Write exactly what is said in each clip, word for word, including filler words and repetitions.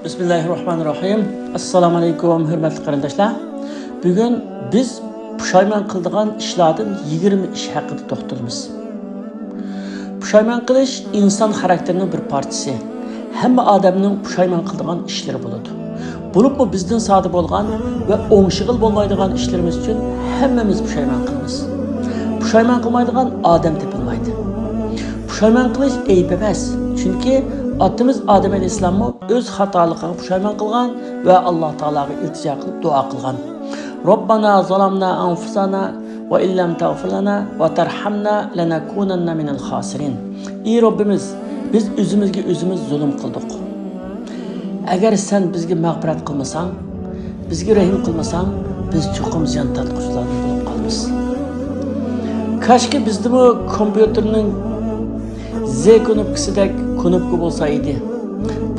بىسمىللاھىررەھمانىررەھىم. ئەسسالامۇئەلەيكۇم، ھۆرمەتلىك قېرىنداشلار. بۈگۈن بىز پۇشايمان قىلىدىغان ئىشلاردىن يىگىرمە ئىش ھەققىدە توختىلىمىز. پۇشايمان قىلىش ئىنسان خاراكتېرىنىڭ بىر پارچىسى. ھەممە ئادەمنىڭ پۇشايمان قىلىدىغان ئىشلىرى بولىدۇ. بولۇپمۇ بىزدىن سادىر بولغان ۋە ئوڭشىغىلى بولمايدىغان ئىشلىرىمىز ئۈچۈن ھەممىمىز پۇشايمان قىلىمىز. پۇشايمان قىلمايدىغان ئادەم تېپىلمايدۇ. پۇشايمان قىلىش ئەيىب ئەمەس، چۈنكى ئاتىمىز ئادەم ئەلەيھىسسالاممۇ ئۆز خاتالىقىغا پۇشايمان قىلغان ۋە ئاللا تائالاغا ئىلتىجا قىلىپ دۇئا قىلغان. ربنا ظلمنا أنفسنا وإن لم تغفر لنا وترحمنا لنكونن من الخاسرين. ئى رەببىمىز، بىز ئۆزىمىزگە ئۆزىمىز زۇلۇم قىلدۇق. ئەگەر سەن بىزگە مەغپىرەت قىلمىساڭ، بىزگە رەھىم قىلمىساڭ، بىز چوقۇم زىيان تارتقۇچىلاردىن بولۇپ قالىمىز. كاشكى بىزدىمۇ كومپيۇتېرنىڭ زې كۇنۇپكىسىدەك كۇنۇپكا بولسا ئىدى.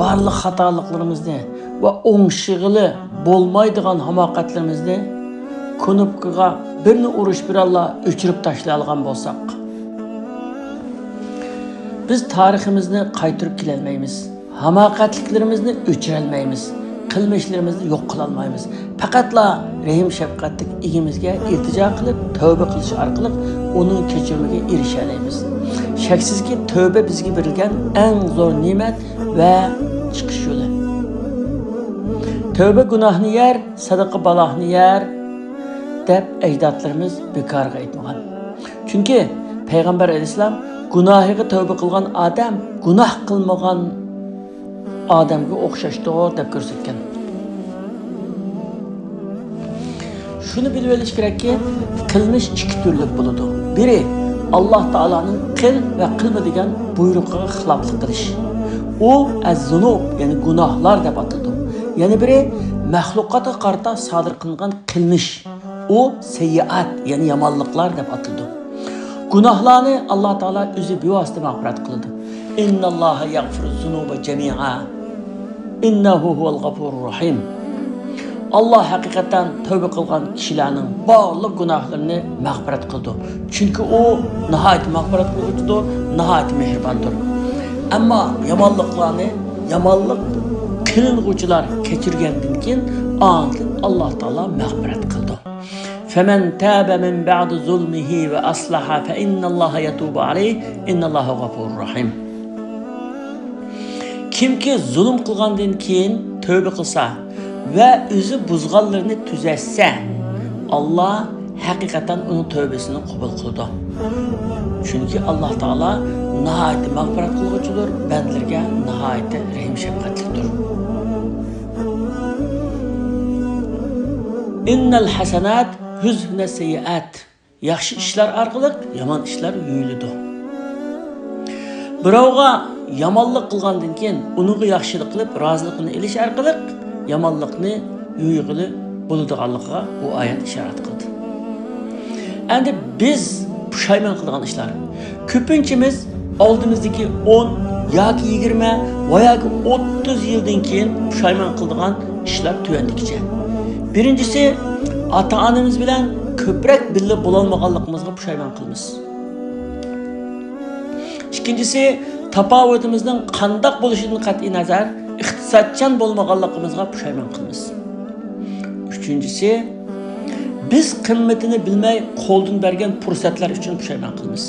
بارلىق خاتالىقلىرىمىزنى ۋە ئوڭشىغىلى بولمايدىغان ھاماقەتلىرىمىزنى كۇنۇپكىغا بىرنى ئۇرۇش بىلەنلا ئۆچۈرۈپ تاشلىيالىغان بولساق. بىز تارىخىمىزنى قايتۇرۇپ كېلەلمەيمىز. ھاماقەتلىكلىرىمىزنى ئۆچۈرەلمەيمىز. قىلمىشلىرىمىزنى يوق قىلالمايمىز. پەقەتلا رەھىم شەپقەتلىك ئىگىمىزگە ئىلتىجا قىلىپ، تەۋبە قىلىش ئارقىلىق ئۇنىڭ كەچۈرۈمىگە ئېرىشەلەيمىز. شەكسىزكى، تەۋبە بىزگە بېرىلگەن ئەڭ زور نېمەت ۋە چىقىش يولى. تەۋبە گۇناھنى يەر، سەدىقە بالاھنى يەر، دەپ ئەجدادلىرىمىز بىكارغا ئېيتمىغان. چۈنكى پەيغەمبەر ئەلەيھىسسالام گۇناھىغا تەۋبە قىلغان ئادەم گۇناھ قىلمىغان ئادەمگە ئوخشاشتۇر دەپ كۆرسەتكەن. شۇنى بىلىۋېلىش كېرەككى، قىلمىش ئىككى تۈرلۈك بولىدۇ. بىرى، ئاللا تائالانىڭ قىل ۋە قىلما دېگەن بۇيرۇقىغا خىلاپلىق قىلىش. ئۇ ئەز-زۇنۇب، يەنى گۇناھلار دەپ ئاتىلىدۇ. يەنە بىرى، مەخلۇقاتقا قارىتا سادىر قىلىنغان قىلمىش. ئۇ سەييىئات، يەنى يامانلىقلار دەپ ئاتىلىدۇ. گۇناھلارنى ئاللا تائالا ئۆزى بىۋاسىتە مەغپىرەت قىلىدۇ. إن الله يغفر الذنوب جميعا إنه هو الغفور الرحيم. ئاللا ھەقىقەتەن تەۋبە قىلغان كىشىلەرنىڭ بارلىق گۇناھلىرىنى مەغپىرەت قىلىدۇ. چۈنكى ئۇ ناھايىتى مەغپىرەت قىلغۇچىدۇر، ناھايىتى مېھرىباندۇر. ئەمما يامانلىقلارنى، يامانلىق قىلىنغۇچىلار كەچۈرگەندىن كېيىن ئاندىن ئاللا تائالا مەغپىرەت قىلىدۇ. فمن تاب من بعد ظلمه وأصلح فإن الله يتوب عليه إن الله غفور رحيم. كىمكى زۇلۇم قىلغاندىن كېيىن تەۋبە قىلسا ۋە ئۆزى بۇزغانلىرىنى تۈزەتسە، ئاللا ھەقىقەتەن ئۇنىڭ تەۋبىسىنى قوبۇل قىلىدۇ. چۈنكى ئاللا تائالا ناھايىتى مەغپىرەت قىلغۇچىدۇر، بەندىلىرىگە ناھايىتى رەھىم شەپقەتلىكتۇر. إن الحسنات يذهبن السيئات. ياخشى ئىشلار ئارقىلىق يامان ئىشلار يۇيۇلىدۇ. بىراۋغا يامانلىق قىلغاندىن كېيىن ئۇنىڭغا ياخشىلىق قىلىپ رازىلىقىنى ئېلىش ئارقىلىق يامانلىقنى يۇيغىلى بولىدىغانلىقىغا بۇ ئايەت ئىشارەت قىلدى. ئەمدى بىز پۇشايمان قىلىدىغان ئىشلار. كۆپىنچىمىز ئالدىمىزدىكى ئون ياكى يىگىرمە ۋە ياكى ئوتتۇز يىلدىن كېيىن پۇشايمان قىلىدىغان ئىشلار تۆۋەندىكىچە. بىرىنچىسى، ئاتا-ئانىمىز بىلەن كۆپرەك بىللە بولالمىغانلىقىمىزغا پۇشايمان قىلىمىز. ئىككىنچىسى، تاپاۋىتىمىزنىڭ قانداق بولۇشىدىن قەتئىينەزەر، ئىقتىسادچان بولمىغانلىقىمىزغا پۇشايمان قىلىمىز. ئۈچىنچىسى، بىز قىممىتىنى بىلمەي قولدىن بەرگەن پۇرسەتلەر ئۈچۈن پۇشايمان قىلىمىز.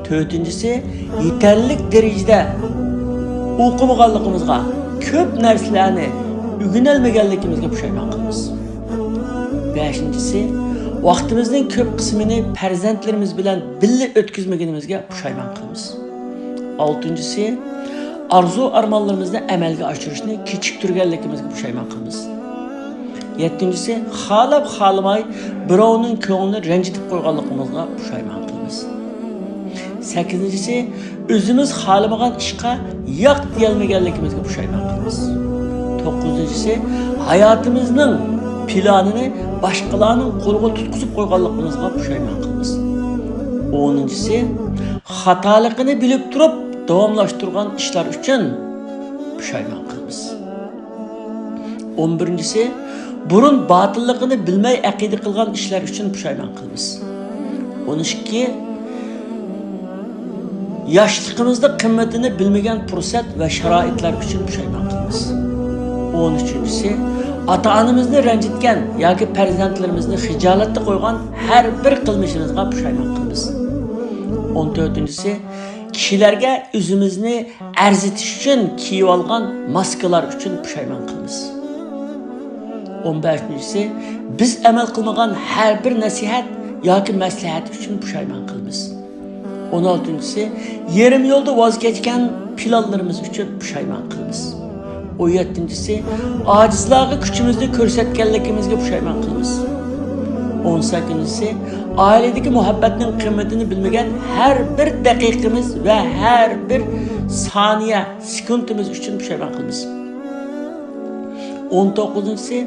تۆتىنچىسى، يېتەرلىك دەرىجىدە ئوقۇمىغانلىقىمىزغا، كۆپ نەرسىلەرنى ئۆگىنەلمىگەنلىكىمىزگە پۇشايمان قىلىمىز. بەشىنچىسى، ۋاقتىمىزنىڭ كۆپ قىسمىنى پەرزەنتلىرىمىز بىلەن بىللە ئۆتكۈزمىگىنىمىزگە پۇشايمان قىلىمىز. ئالتىنچىسى، ئارزۇ-ئارمانلىرىمىزنى ئەمەلگە ئاشۇرۇشنى كېچىكتۈرگەنلىكىمىزگە پۇشايمان قىلىمىز. يەتتىنچىسى، خالاپ-خالىماي بىراۋنىڭ كۆڭلىنى رەنجىتىپ قويغانلىقىمىزغا پۇشايمان قىلىمىز. سەككىزىنچىسى، ئۆزىمىز خالىمىغان ئىشقا ياق دېيەلمىگەنلىكىمىزگە پۇشايمان قىلىمىز. توققۇزىنچىسى، ھاياتىمىزنىڭ پىلانىنى باشقىلارنىڭ قولىغا تۇتقۇزۇپ قويغانلىقىمىزغا پۇشايمان قىلىمىز. ئونىنچىسى، خاتالىقىنى بىلىپ تۇرۇپ داۋاملاشتۇرغان ئىشلار ئۈچۈن پۇشايمان قىلىمىز. ئون بىرىنچىسى، بۇرۇن باتىللىقىنى بىلمەي ئەقىدە قىلغان ئىشلار ئۈچۈن پۇشايمان قىلىمىز. ئون ئىككى، ياشلىقىمىزدا قىممىتىنى بىلمىگەن پۇرسەت ۋە شارائىتلار ئۈچۈن پۇشايمان قىلىمىز. ئون ئۈچىنچىسى، ئاتا-ئانىمىزنى رەنجىتكەن ياكى پەرزەنتلىرىمىزنى خىجالەتتە قويغان ھەر بىر قىلمىشىمىزغا پۇشايمان قىلىمىز. ئون تۆتىنچىسى، كىشىلەرگە ئۆزىمىزنى ئەرزىتىش ئۈچۈن كىيىۋالغان ماسكىلار ئۈچۈن پۇشايمان قىلىمىز. ئون بەشىنچىسى، بىز ئەمەل قىلمىغان ھەر بىر نەسىھەت ياكى مەسلىھەت ئۈچۈن پۇشايمان قىلىمىز. ئون ئالتىنچىسى، يېرىم يولدا ۋاز كەچكەن پىلانلىرىمىز ئۈچۈن پۇشايمان قىلىمىز. ئون يەتتىنچىسى، ئاجىزلارغا كۈچىمىزنى كۆرسەتكەنلىكىمىزگە پۇشايمان قىلىمىز. ئون سەككىزىنچىسى، ئائىلىدىكى مۇھەببەتنىڭ قىممىتىنى بىلمىگەن ھەر بىر دەقىقىمىز ۋە ھەر بىر سانىيە، سېكۇنتىمىز ئۈچۈن پۇشايمان قىلىمىز. ئون توققۇزىنچىسى،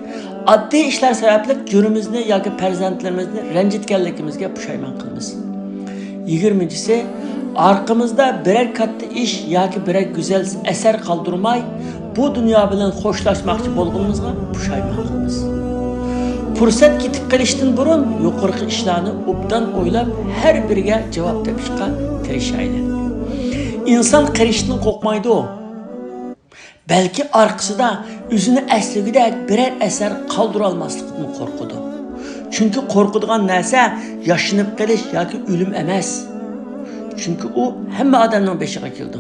ئاددىي ئىشلار سەۋەبلىك جۈرىمىزنى ياكى پەرزەنتلىرىمىزنى رەنجىتكەنلىكىمىزگە پۇشايمان قىلىمىز. يىگىرمىنچىسى، ئارقىمىزدا بىرەر كاتتا ئىش ياكى بىرەر گۈزەل ئەسەر قالدۇرماي، بۇ دۇنيا بىلەن خوشلاشماقچى بولغىنىمىزغا پۇشايمان قىلىمىز. پۇرسەت كېتىپ قېلىشتىن بۇرۇن يۇقىرىقى ئىشلارنى ئوبدان ئويلاپ، ھەر بىرىگە جاۋاب تېپىشقا تىرىشايلى. ئىنسان قېرىشتىن قورقمايدۇ. بەلكى ئارقىسىدا ئۆزىنى ئەسلىگۈدەك بىرەر ئەسەر قالدۇرالماسلىقتىن قورقىدۇ. چۈنكى قورقىدىغان نەرسە ياشىنىپ قېلىش ياكى ئۆلۈم ئەمەس. چۈنكى ئۇ ھەممە ئادەمنىڭ بېشىغا كېلىدۇ.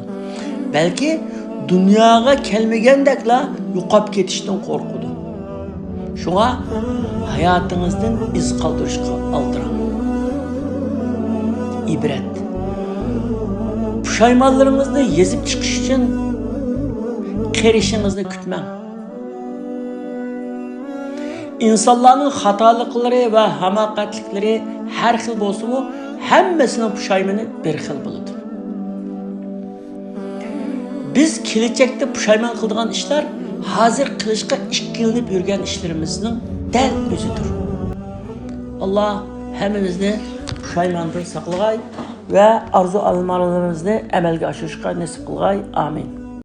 بەلكى دۇنياغا كەلمىگەندەكلا يوقاپ كېتىشتىن قورقىدۇ. شۇڭا ھاياتىڭىزدىن ئىز قالدۇرۇشقا ئالدىراڭ. ئىبرەت. پۇشايمانلىرىڭىزنى يېزىپ چىقىش ئۈچۈن قېرىشىڭىزنى كۈتمەڭ. ئىنسانلارنىڭ خاتالىقلىرى ۋە ھاماقەتلىكلىرى ھەر خىل بولسىمۇ، ھەممىسىنىڭ پۇشايمىنى بىر خىل بولىدۇ. بىز كېلەچەكتە پۇشايمان قىلىدىغان ئىشلار ھازىر قىلىشقا ئىككىلىنىپ يۈرگەن ئىشلىرىمىزنىڭ دەل ئۆزىدۇر. ئاللا ھەممىمىزنى پۇشايماندىن ساقلىغاي ۋە ئارزۇ-ئارمانلىرىمىزنى ئەمەلگە ئاشۇرۇشقا نېسىپ قىلغاي. ئامىن.